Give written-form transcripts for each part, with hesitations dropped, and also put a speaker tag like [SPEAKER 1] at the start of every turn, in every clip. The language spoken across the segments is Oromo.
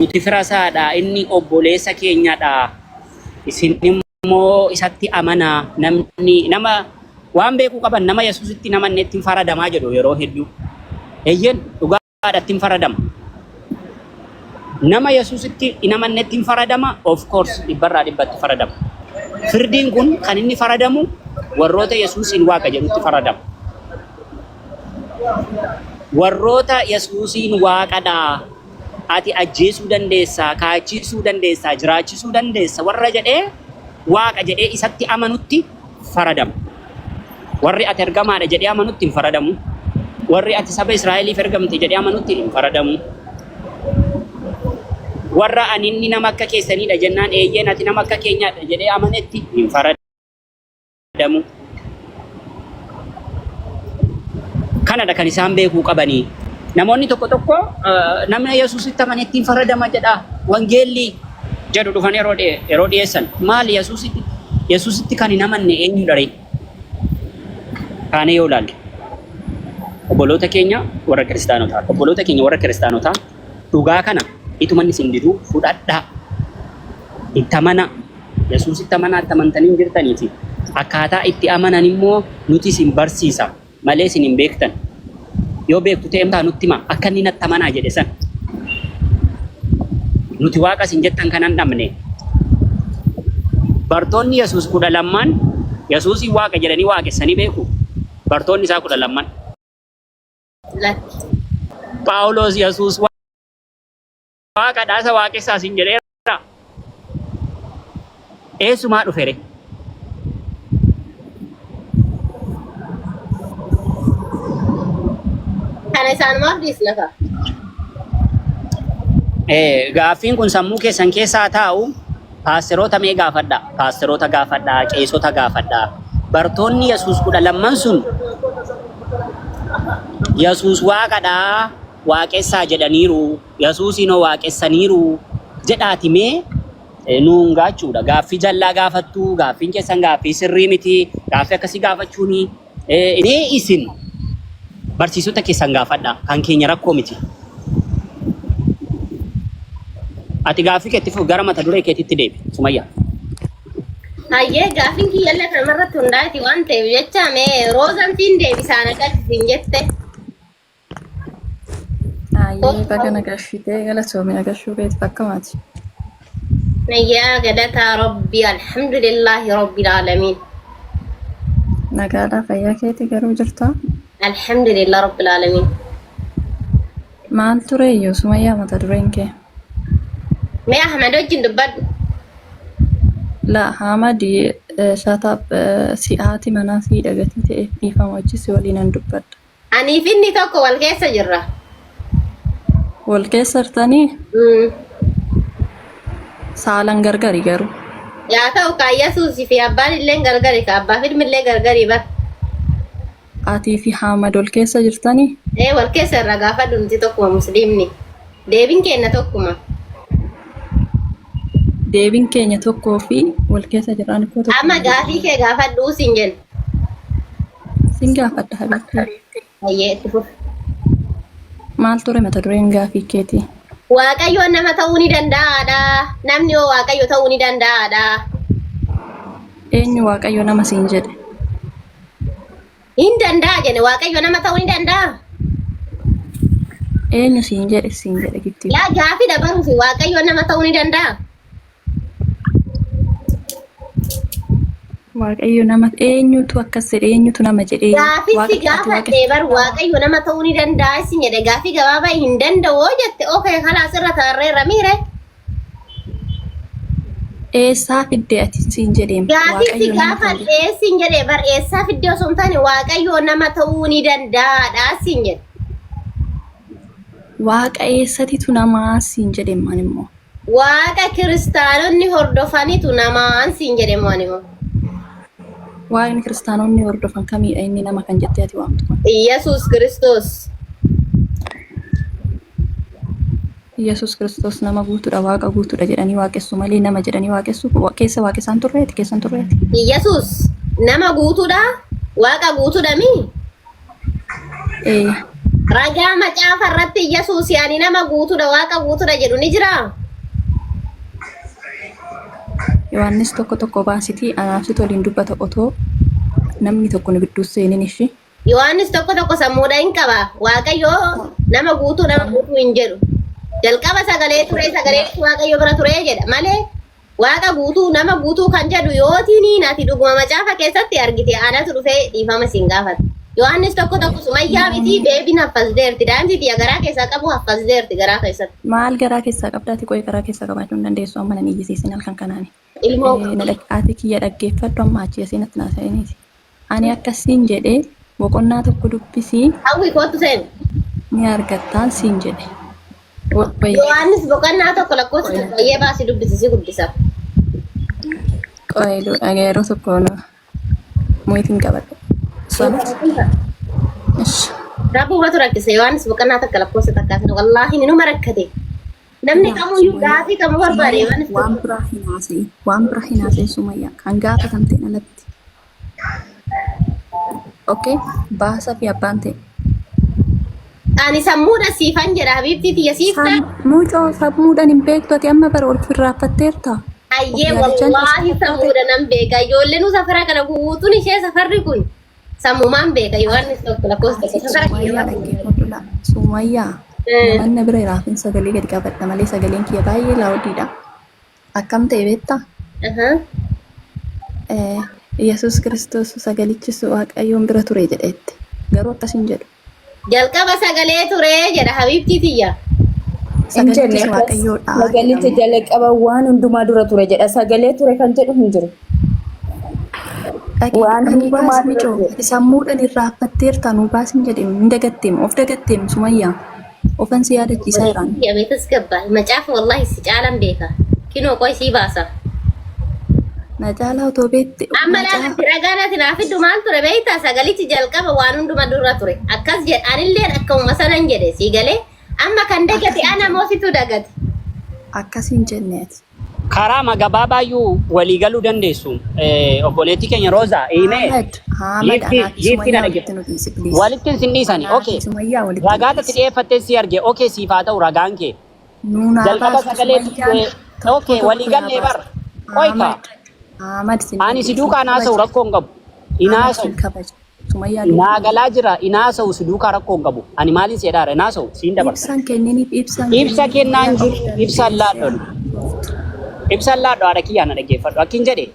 [SPEAKER 1] Nuti fira isaadha, inni obboleessa keenyadha. Isin immoo isatti amanaa. Namni nama waan beekuu qaban nama Yesuusitti hin amannetti hin faradamaa jedhu yeroo hedduu. Eeyyeen dhugaadha itti hin faradama. Nama Yesuusitti hin amannetti hin faradama, of course dhibbarraa dhibbatti faradama. Firdiin kun kan inni faradamu warroota Yesuusiin Waaqa jedhutti faradama. Warroota Yesuusiin Waaqadha, ati ajjeesuu dandeessa, kaachisuu dandeessa, jiraachisuu dandeessa warra jedhee Waaqa jedhee isatti amanutti faradama. Warri ati ergamaadha jedhee amanutti hin faradamu. Warri ati saba Israa'eliif ergamte jedhee amanutti hin faradamu. Warra ani inni nama akka keessaniidha jennaan eeyyeen ati nama akka keenyaadha jedhee amanetti hin faradamu. Kanadha kan isaan beekuu qabanii. Namoonni tokko tokko namni Yesuusitti amane ittiin faradama jedha wangeelli jedhu dhufan yeroo yeroo dhiyeessan maali Yesuusitti Yesuusitti kan hin amanne eenyudha ree? Kaanee yoo ilaalle obboloota keenya warra kiristaanotaa obboloota keenya warra kiristaanotaa dhugaa kana ituma inni isin diduu fudhadhaa itti amanaa. Yesuusitti amanaa itti amantanii hin jirtaniiti. Akkaataa itti amanan immoo nuti isin barsiisa malee isin hin beektan. Yoo beektu ta'e taa nutti himaa akka inni natti amanaa jedhe san. Nuti waaqa isin jettan kanan dhabne. Bartoonni Yesuus 12n Yesuusiin waaqa jedhanii waaqessanii beeku. Bartoonni isaa 12n.
[SPEAKER 2] Lakki.
[SPEAKER 1] Phaawulos Yesuus Waaqadha isa waaqessaa siin jedheera. Eessumaa dhufere?
[SPEAKER 2] Kana isaanumaaf dhiisna kaa.
[SPEAKER 1] Gaaffiin kun sammuu keessan keessaa taa'u paasteroota mee gaafadha. Paasteroota gaafadha, qeesota gaafadha. Bartoonni Yesuus 12n sun Yesuus waaqadha waaqessaa jedhaniiru. Yasuusiinoo waaqessaniiru jedhaati mee nuun gaachuudha. Gaaffii jallaa gaafattu, gaaffiin keessan gaaffii sirrii miti, gaaffii akkasii gaafachuuni. Mee isin barsiisota keessan gaafadha. Kan keenya rakkoo miti. Ati gaaffii keetti fufi gara mata duree keetitti deebi. Sumayyaa.
[SPEAKER 2] Hayyee gaaffiin kiyyallee kanumarratti hundaa'eeti waan ta'eef jecha mee roozan siin deebisaa na galchisiin jette.
[SPEAKER 3] Ayyee baga nagashitee galatoomi nagashuu keetiif akkamaati.
[SPEAKER 2] Nayyaa galataa rabbi alhamdulillahi rabbil aalamiin.
[SPEAKER 3] Nagaadhaa fayyaa keetii garuu jirtaa?
[SPEAKER 2] Alhamdulillah rabbil aalamiin.
[SPEAKER 3] Maal ture iyyuu sumayyaa mata dureen kee?
[SPEAKER 2] Mee Ahmad wajjin dubbadhu.
[SPEAKER 3] La Ahmad shataap si haati manaa si dhagatii ta'eef dhiifama wajji si waliinan dubbadha.
[SPEAKER 2] Aniif inni tokko wal keessa jirra.
[SPEAKER 3] Wal keessa jirtanii saalan gargari garuu.
[SPEAKER 2] Yaa ta'u kaa Yesuus fi abbaan illee gargari ka abbaaf ilmi illee gargari bar.
[SPEAKER 3] Atii fi Haamad wal keessa jirtanii?
[SPEAKER 2] Ee wal keessa irra gaafadhu nuti tokkuma musliimni. Deebiin keenya tokkuma.
[SPEAKER 3] Deebiin keenya tokkoo fi wal keessa jiraan koo tokko.
[SPEAKER 2] Amma gaafii kee gaafadhu siin jenna.
[SPEAKER 3] Sin gaafadha habiibtii.
[SPEAKER 2] Hayyee itti fufi.
[SPEAKER 3] Maal ture mata dureen gaafii keetii?
[SPEAKER 2] Waaqayyoon nama ta'uu ni danda'aadha. Namni hoo Waaqayyo ta'uu ni danda'aadha.
[SPEAKER 3] Eenyu Waaqayyo nama siin jedhe?
[SPEAKER 2] Hin danda'a jenne Waaqayyo nama ta'uu ni danda'a.
[SPEAKER 3] Eenyu siin jedhe siin jedhe giftii.
[SPEAKER 2] Laa gaafii dabaruufi Waaqayyo nama ta'uu ni danda'a.
[SPEAKER 3] Waaqayyo nama eenyutu akkas jedhe eenyutu nama jedhee
[SPEAKER 2] Gaafii si
[SPEAKER 3] waaqa ati waaqa
[SPEAKER 2] gaafadhe bar Waaqayyo nama ta'uu ni danda'a isin jedhe gaafii gabaabaa hin danda'u hoo jette okee kalaas irra taarreerra miire.
[SPEAKER 3] Eessaa fidde ati siin jedheem
[SPEAKER 2] Gaafii si
[SPEAKER 3] Waaqayyo nama kan jedhe.
[SPEAKER 2] gaafadhe siin jedhe bar eessaa fiddee osoo hin taane Waaqayyo nama ta'uu ni danda'aadha siin jedhe.
[SPEAKER 3] Waaqa eessatitu namaa siin jedheem ani immoo.
[SPEAKER 2] Waaqa kiristaanonni hordofanitu namaan siin jedhe moo ani immoo.
[SPEAKER 3] Waaqni kiristaanonni hordofan kamiidha inni nama kan jettee ati waamtu kun?
[SPEAKER 2] Iyyasuus Kiristoos.
[SPEAKER 3] Iyyasuus Kiristoos nama guutuudha waaqa guutuudha jedhanii waaqessu malee nama jedhanii waaqessu keessa waaqessaan turreeti keessan turreeti.
[SPEAKER 2] Iyyasuus nama guutuudha waaqa guutuudha mii?
[SPEAKER 3] Ee.
[SPEAKER 2] Ragaa macaafa irratti Yesuus ani nama guutuudha waaqa guutuudha jedhu ni jiraa?
[SPEAKER 3] Yohaannis tokko tokko baasitii anaaf situ waliin dubbata otoo namni tokko nu gidduu seenin ishii.
[SPEAKER 2] Yohaannis tokko tokko sammuudha hin qaba. Waaqayyo nama guutuu nama guutuu hin jedhu. Jalqaba sagalee ture sagaleen Waaqayyo bira ture jedha malee Waaqa guutuu nama guutuu kan jedhu yootiin ati dhuguma macaafa keessatti argite anatu dhufee dhiifama siin gaafata. Yohaannis tokko tokko sumayyaa miti beebiin haffasdeerti daa'imti tiyya garaa keessaa qabu haffasdeerti garaa keessatti.
[SPEAKER 3] Maal garaa keessaa qabda ati qoy garaa keessaa qabaachuu hin dandeessu amma nan iyyisiisin halkan kanaani.
[SPEAKER 2] Ilmoo
[SPEAKER 3] Na ati kiyya dhaggeeffadhu amma achi asiin natti naasa'iniiti. Ani akkasiin jedhee boqonnaa tokko dubbisii
[SPEAKER 2] hawwi kootu seenu.
[SPEAKER 3] ni argattaan siin jedhe. Wayii.
[SPEAKER 2] Yohaannis boqonnaa tokko lakkoofsa tokko baay'ee baasii dubbisi si guddisa.
[SPEAKER 3] Qoy yeroo tokko mo'itiin qabadhe. Sonti. Ish.
[SPEAKER 2] Rabbumatu rakkise Yohaannis boqonnaa tokko lakkoofsa takkaas wallaahi ni numa rakkate. Namni kamuyyuu gaafii kamuu barbaade Yohaannis
[SPEAKER 3] Waan biraa hin haasa'in. Waan biraa hin haasa'in Sumayyaa. Kan gaafatamteen alatti. Okay. Baasa fi abbaan ta'e.
[SPEAKER 2] Ani sammuudha siifan jedha habiibtii tiyya siifta.
[SPEAKER 3] Mucoo sammuudhaan hin beektu ati amma bara ol firraaffatteerta.
[SPEAKER 2] Hayyee
[SPEAKER 3] Of yaadachaa
[SPEAKER 2] wallaahi sammuudha nan beeka. Ijoolleen safara kana guutuun ishee safarri kun sammumaan beeka Yohaannis tokko lakkoofsa tokko safara kiyya
[SPEAKER 3] Sumayyaa dhaggeeffadhu laa. Sumayyaa. Namanna bira raafin sagalee gadi qabadha malee sagaleen kiyya baay'ee laawudiidha. Akkam ta'e beektaa?
[SPEAKER 2] Ahaa.
[SPEAKER 3] Yesuus Kiristoos sagalichis Waaqayyoon bira ture jedheetti. Garuu akkas hin jedhu.
[SPEAKER 2] Jalqaba sagalee ture jedha habiibtii tiyya.
[SPEAKER 4] Hin jenne
[SPEAKER 3] Sagalichis
[SPEAKER 4] akkas.
[SPEAKER 3] Waaqayyoodha
[SPEAKER 4] Sagalichi
[SPEAKER 3] jedhama.
[SPEAKER 4] jalqaba waan hundumaa dura ture jedha. Sagalee ture kan jedhu hin jiru.
[SPEAKER 3] Dhaqi
[SPEAKER 4] Waan
[SPEAKER 3] nuu
[SPEAKER 4] hundumaa
[SPEAKER 3] baasi
[SPEAKER 4] dura
[SPEAKER 3] micoo.
[SPEAKER 4] ture.
[SPEAKER 3] Ati sammuudhaan irraanfatteerta nuu baasi hin jedhin hin dagatteem of dagatteem Sumayyaa. Ofan si yaadachiisaa jiraan.
[SPEAKER 2] Tiyya beekas gabba. Macaafa wallaahi si caalan beeka. Kinoo qoy sii baasa.
[SPEAKER 3] Na caalaa otoo beekte
[SPEAKER 2] Amma
[SPEAKER 3] macaafa
[SPEAKER 2] laala ragaan ati naa fiddu maal ture beektaa sagalichi jalqaba waan hunduma dura ture. Akkas jedhe anilleen akkuma sanan jedhe sii galee amma kan dagate ana moo situ dagate.
[SPEAKER 3] Akkas hin jenne ati.
[SPEAKER 1] Karaa gabaabaayyuu walii galuu dandeessu. Obboleettii keenya Roozaa hiimee
[SPEAKER 3] Ahmed, Ahmed,
[SPEAKER 1] giiftii
[SPEAKER 3] anaa fi
[SPEAKER 1] giiftii na
[SPEAKER 3] Sumayyaa
[SPEAKER 1] dhagge.
[SPEAKER 3] walitti nu dhiisi please.
[SPEAKER 1] Walitti sin dhiisani.
[SPEAKER 3] Anaa fi
[SPEAKER 1] Okay.
[SPEAKER 3] Sumayyaa walitti nu
[SPEAKER 1] Ragaa tatti
[SPEAKER 3] dhiisi.
[SPEAKER 1] dhiyeeffattee si arge. Okay siif haa ta'u ragaan kee.
[SPEAKER 3] Nuun haa
[SPEAKER 1] Jalqaba
[SPEAKER 3] baastu
[SPEAKER 1] sagalee
[SPEAKER 3] Sumayyaan
[SPEAKER 1] ture.
[SPEAKER 3] tokko
[SPEAKER 1] Okay
[SPEAKER 3] tokko
[SPEAKER 1] walii
[SPEAKER 3] yaa
[SPEAKER 1] gallee bar.
[SPEAKER 3] baastu.
[SPEAKER 1] Qoy kaa.
[SPEAKER 3] Ahmed, Ahmed sin
[SPEAKER 1] Ani si
[SPEAKER 3] sin
[SPEAKER 1] duukaa naasa'u
[SPEAKER 3] kabaja.
[SPEAKER 1] rakkoo hin qabu. Hin
[SPEAKER 3] Ahmed
[SPEAKER 1] haasa'u.
[SPEAKER 3] sin kabaja. Sumayyaa
[SPEAKER 1] Naa
[SPEAKER 3] duukaa.
[SPEAKER 1] galaa jira. Hin haasa'u si duukaa rakkoo hin qabu. Ani maaliin si jedhaara? Hin haasa'u siin dabarsa.
[SPEAKER 3] Ibsan kenniniif ibsan
[SPEAKER 1] Ibsa
[SPEAKER 3] kenniniif
[SPEAKER 1] kennaan
[SPEAKER 3] Sumayyaa
[SPEAKER 1] jiru
[SPEAKER 3] of
[SPEAKER 1] ibsan
[SPEAKER 3] dandeesse.
[SPEAKER 1] laadhoon. Ibsan laadho haadha kiyyaa na dhaggeeffadhu. Akkin jedhe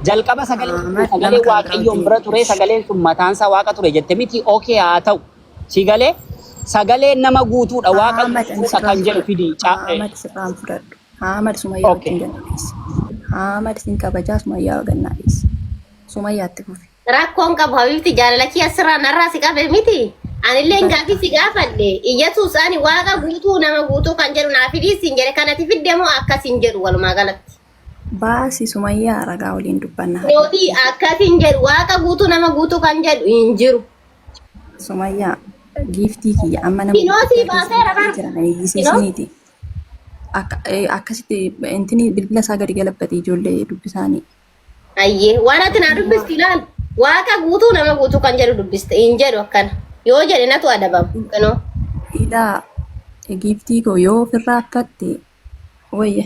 [SPEAKER 1] jalqaba sagalee
[SPEAKER 3] Ahmed
[SPEAKER 1] sagalee
[SPEAKER 3] nama kan biraa
[SPEAKER 1] waaqayyoon
[SPEAKER 3] wajjin
[SPEAKER 1] bira ture
[SPEAKER 3] ishi.
[SPEAKER 1] sagaleen sun mataansaa waaqa ture jette miti okay haa ta'u. Si galee sagaleen nama guutuudha waaqa
[SPEAKER 3] Ahmed ani
[SPEAKER 1] guutuudha
[SPEAKER 3] sirraan
[SPEAKER 1] kan jedhu
[SPEAKER 3] fudhadhu.
[SPEAKER 1] fidi.
[SPEAKER 3] Ahmed sirraan fudhadhu. Ahmed Sumayyaa
[SPEAKER 1] Okay.
[SPEAKER 3] wajjin ganna dhiisi. Ahmed sin kabajaa Sumayyaa gannaa dhiisi. Sumayyaatti fufi.
[SPEAKER 2] Rakkoon qabu habiibti jaalala kiyya sirraa narraa si qabe miti. Anillee gaafii si gaafadhe. Iyyasuus ani waaqa guutuu nama guutuu kan jedhu naa fidii siin jedhe kanati fidde moo akkas hin jedhu walumaa galatti.
[SPEAKER 3] Baasi Sumayyaa ragaa waliin dubbanna.
[SPEAKER 2] Nootii akkas hin jedhu waaqa guutuu nama guutuu kan jedhu hin jiru.
[SPEAKER 3] Sumayyaa giiftii kiyya amma nama
[SPEAKER 2] Kinootii
[SPEAKER 3] gurguddaa keessa
[SPEAKER 2] baaseera bar.
[SPEAKER 3] jira na eeyyisiisiniiti. Akkasitti intini bilbila isaa gadi galabbate ijoollee dubbisaanii.
[SPEAKER 2] Ayyee waan ati naa dubbistu ilaal. Waaqa guutuu nama guutuu kan jedhu dubbiste hin jedhu akkana. Yoo jedhe natu adabama. Kinoo.
[SPEAKER 3] Ilaa giiftii koo yoo ofirraa affatte wayya.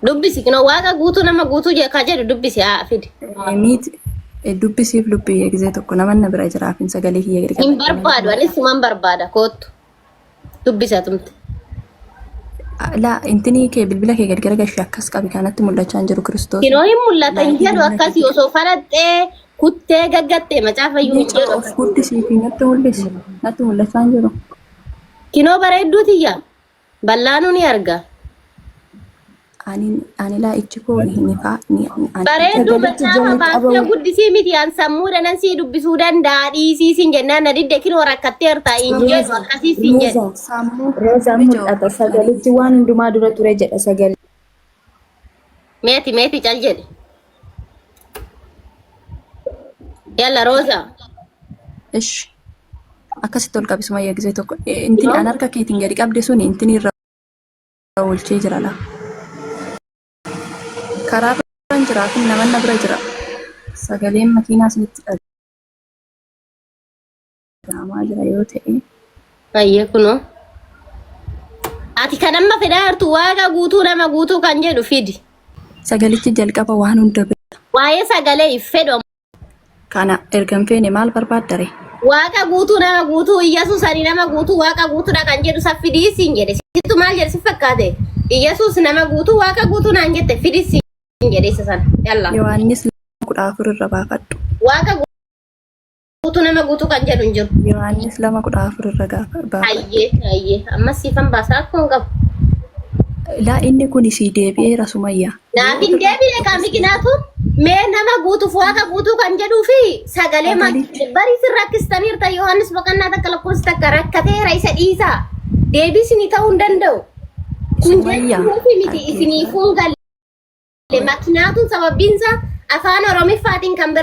[SPEAKER 2] Dubbisi kinoo waaqa guutuu nama guutuu kan jedhu dubbisi haa fidi.
[SPEAKER 3] Miit dubbisiif lubbi gisee tokko namanna bira jiraaf hin sagalee kiyya gadi
[SPEAKER 2] Hin
[SPEAKER 3] qabadhe.
[SPEAKER 2] barbaadu anis suman barbaada koottu. Dubbisa tumte.
[SPEAKER 3] Laa intinii kee bilbila kee gad garagalchi akkas qabi kanatti mul'achaa hin jiru Kiristoos.
[SPEAKER 2] Kinoo hin mul'ata hin
[SPEAKER 3] Laayitiin
[SPEAKER 2] jedhu
[SPEAKER 3] bilbila
[SPEAKER 2] akkasii
[SPEAKER 3] kee
[SPEAKER 2] osoo falaxxee kuttee gaggattee macaafa iyyuu hin
[SPEAKER 3] Mucaa
[SPEAKER 2] jedhu
[SPEAKER 3] of
[SPEAKER 2] akkasii.
[SPEAKER 3] guddisii fi natti mul'isi. Natti mul'achaa hin jiru.
[SPEAKER 2] Kinoo bareedduu tiyya. Ballaanuu ni arga.
[SPEAKER 3] Ani ani laa ijji koo ni ifaa ni ani
[SPEAKER 2] Bareedduu
[SPEAKER 4] Sagalichi
[SPEAKER 2] macaafa
[SPEAKER 4] jalqaba
[SPEAKER 2] baastee guddisii miti an sammuudha nan sii dubbisuu danda'a dhiisii siin jennaan na didde kinoo rakkatteerta hin jedhu
[SPEAKER 4] Roza,
[SPEAKER 2] akkasii siin jedhu.
[SPEAKER 4] Roza,
[SPEAKER 3] sammuu
[SPEAKER 4] Roza
[SPEAKER 3] mijoo
[SPEAKER 4] mul'ata. Sagalichi waan hundumaa dura ture jedha sagalee.
[SPEAKER 2] Meeti meeti cal jedhe. Yalla Roza.
[SPEAKER 3] Ish akkasitti ol qabi Sumayyaa gisee tokko intini an harka keetiin gadi qabde suni intini irra oolchee jira laa. Karaa irra jira kun namanna bira jira. Sagaleen makiinaa isinitti Dhaga'amaa jira yoo ta'e.
[SPEAKER 2] Ayyee kunoo. Ati kan amma fedhaa jirtu waaqa guutuu nama guutuu kan jedhu fidi.
[SPEAKER 3] Sagalichi jalqaba waan hunda bira.
[SPEAKER 2] Waa'ee sagalee hin fedhu.
[SPEAKER 3] Kana erga hin feene maal barbaaddare?
[SPEAKER 2] Waaqa guutuu nama guutuu Iyyasuus ani nama guutuu waaqa guutuudha kan jedhu isa fidii siin jedhe. Situ maal jedhe si fakkaate? Iyyasuus nama guutuu waaqa guutuu naan jette fidii siin jedhe isa sana. Yalla.
[SPEAKER 3] Yohaannis 2:14 irra baafadhu.
[SPEAKER 2] Waaqa guutuu nama guutuu kan jedhu hin jiru.
[SPEAKER 3] Yohaannis 2:14 irra gaafa baafadhu.
[SPEAKER 2] Hayyee hayyee ammas siifan baasaa akkoo hin qabu.
[SPEAKER 3] Laa inni kun sii deebi'eera Sumayyaa.
[SPEAKER 2] Naaf hin deebine kaa mikinaatu mee nama guutuuf waaqa guutuu kan jedhuu fi sagalee maal barii sin rakkistaniirta Yohaannis boqonnaa 1 lakkoofsa 1 rakkateera isa dhiisaa deebii isinii ta'uu hin danda'u. Kun
[SPEAKER 3] Sumayyaa
[SPEAKER 2] jechuun miti isiniifuu hin galle makinaatuun sababbiinsa afaan Oromiffaatiin kan bira.